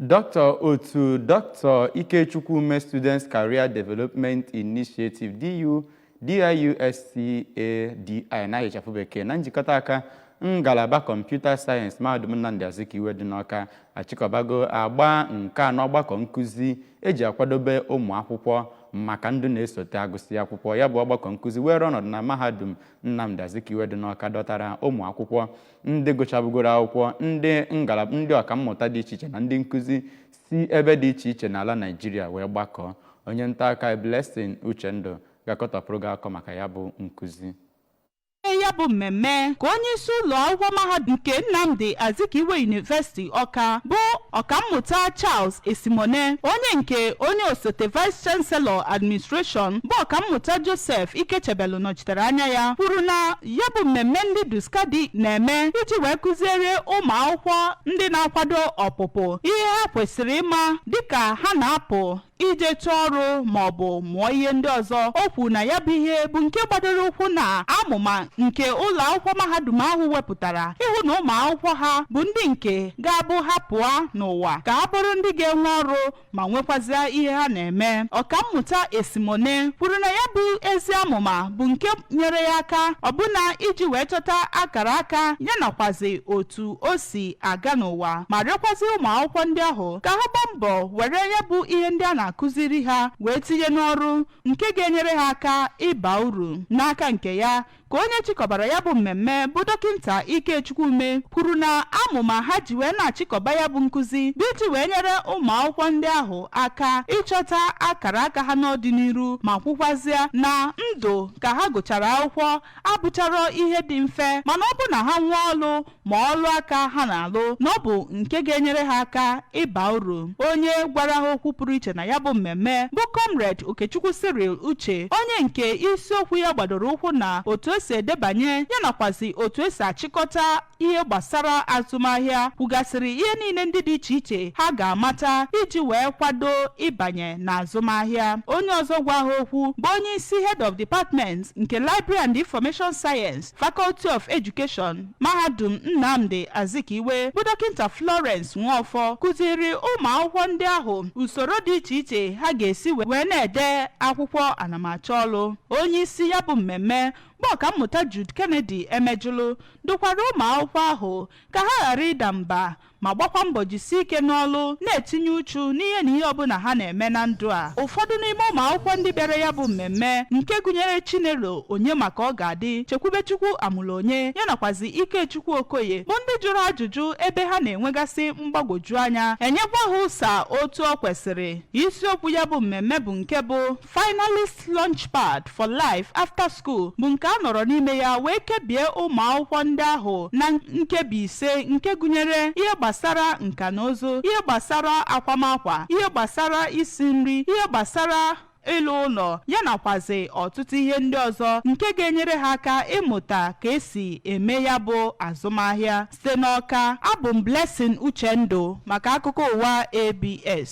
Dr. Otu Dr. Ikechukwu Ume Students Career Development Initiative, DU DIUSCADI na ịchafụ bekee, na njikọta aka ngalaba Computer Science, Mahadum Nnamdi Azikiwe dị n'Ọka, achịkọbago agba nke anọ ọgbakọ nkụzi eji akwadobe ụmụ akwụkwọ maka ndụ na-esote agụsị akwụkwọ. Ya bụ ọgbakọ nkụzi were ọnọdụ na Mahadum Nnamdi Azikiwe dị n'Ọka dọtara ụmụ akwụkwọ ndị gụchabugoro akwụkwọ, ndị ngalaba, ndị ọkammụta dị iche iche na ndị nkụzi si ebe dị iche iche n'ala Naịjirịa wee gbakọọ. Onye nta aka Blessing Uchendụ ga-akọtọpụrụ gị akọ maka ya bụ nkụzi. Ya bụ mmemme ka onye isi ụlọ akwụkwọ mahadum nke Nnamdi Azikiwe University Ọka, bụ Ọkammụta Charles Esimone, onye nke onye osote Vice Chancellor Administration, bụ Ọkammụta Joseph Ikechebelu nọchitere anya ya, kwuru na ya bụ mmemme ndị DUSCADI na-eme iji wee kụziere ụmụ akwụkwọ ndị na-akwado ọpụpụ ihe ha kwesịrị ịma dịka ha na-apụ ije chọọ ọrụ ma ọ bụ mụọ ihe ndị ọzọ. O kwuru na ya bụ ihe bụ nke gbadoro ụkwụ na amụma nke ụlọ akwụkwọ mahadum ahụ wepụtara ịhụ na ụmụ akwụkwọ ha bụ ndị nke ga-abụ ha pụọ n'ụwa ka ha bụrụ ndị ga-enwe ọrụ ma nwekwazịa ihe ha na-eme. Ọkammụta Esimone kwuru na ya bụ ezi amụma bụ nke nyere ya aka ọbụna iji wee chọta akara aka ya nakwazi otu o si aga n'ụwa, ma rịọkwazi ụmụ akwụkwọ ndị ahụ ka ha gbaa mbọ were ya bụ ihe ndị a na-akụziri ha wee tinye n'ọrụ, nke ga-enyere ha aka ịba uru. N'aka nke ya, ka onye chịkọbara ya bụ mmemme, bụ Dọkịta Ikechukwu Ume, kwuru na amụma ha ji wee na-achịkọba ya bụ nkụzi bụ iji wee nyere ụmụ akwụkwọ ndị ahụ aka ịchọta akara aka ha n'ọdịnihu, ma kwukwazịa na ndụ ka ha gụchara akwụkwọ abụchara ihe dị mfe, mana ọ bụ na ha nwee ọlụ ma ọlụ aka ha na-alụ, na ọ bụ nke ga-enyere ha aka ịba uru. Onye gwara ha okwu pụrụ iche na ya bụ mmemme bụ Comrade Okechukwu Cyril Uche, onye nke isiokwu ya gbadoro ụkwụ na otu esi edebanye ya nakwazi otu esi achịkọta ihe gbasara azụmahịa, kwugasịrị ihe niile ndị dị iche iche ha ga-amata iji wee kwado ịbanye na azụmahịa. Onye ọzọ gwa ha okwu bụ onye isi Head of Department nke Library and Information Science, Faculty of Education, Mahadum Nnamdi Azikiwe, bụ Dọkịta Florence Nwofọ, kụziri ụmụ akwụkwọ ndị ahụ usoro dị iche iche ha ga-esi wee na-ede akwụkwọ anamachọ ọlụ. Onye isi ya bụ mmemme, bụ Ọkammụta Jude Kennedy Emejulu, dụkwara ụmụ akwụkwọ ahụ ka ha ghara ịda mba ma gbakwa mbọ jisie ike n'ọlụ, na-etinye uchu n'ihe na ihe ọbụla ha na-eme na ndụ a. Ụfọdụ n'ime ụmụ akwụkwọ ndị bịara ya bụ mmemme, nke gụnyere Chinelo Onye maka ọ ga-adị, Chekwubechukwu Amụlụ Onye ya nakwazi Ikechukwu Okoye, bụ ndị jụrụ ajụjụ ebe ha na-enwegasị mgbagwoju anya, enyekwa ha ụsa otu ọ kwesịrị. Isiokwu ya bụ mmemme bụ nke bụ "Finalist Launchpad for Life After School", bụ nke a nọrọ n'ime ya wee kebie ụmụ akwụkwọ ndị ahụ na nkebi ise, nke gụnyere ihe gbasara nka na ụzụ, ihe gbasara akwamakwa, ihe gbasara isi nri, ihe gbasara ịlụ ụlọ ya nakwazi ọtụtụ ihe ndị ọzọ nke ga-enyere ha aka ịmụta ka esi eme ya bụ azụmahịa. Site n'Ọka, abụ m Blessing Uchendụ maka akụkọ ụwa ABS.